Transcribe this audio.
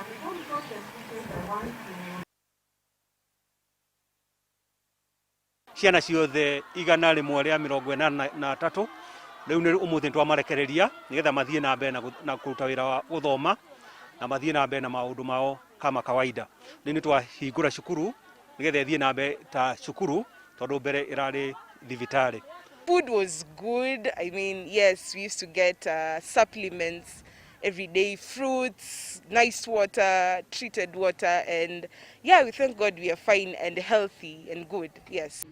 Before we go to the speeches, I want to Ciana ciothe 183 rĩu nĩ ũmũthĩ twamarekereria nĩgetha mathiĩ na mbere na kũruta wĩra wa gũthoma na mathiĩ na mbere na maũndũ mao kama kawaida. Rĩu nĩ twahingũra cukuru nĩgetha ĩthiĩ na mbere ta cukuru tondũ mbere ĩrarĩ thibitarĩ. Food was good. I mean, yes, we used to get supplements every day, fruits, nice water, treated water, and yeah, we thank God we are fine and healthy and good. Yes.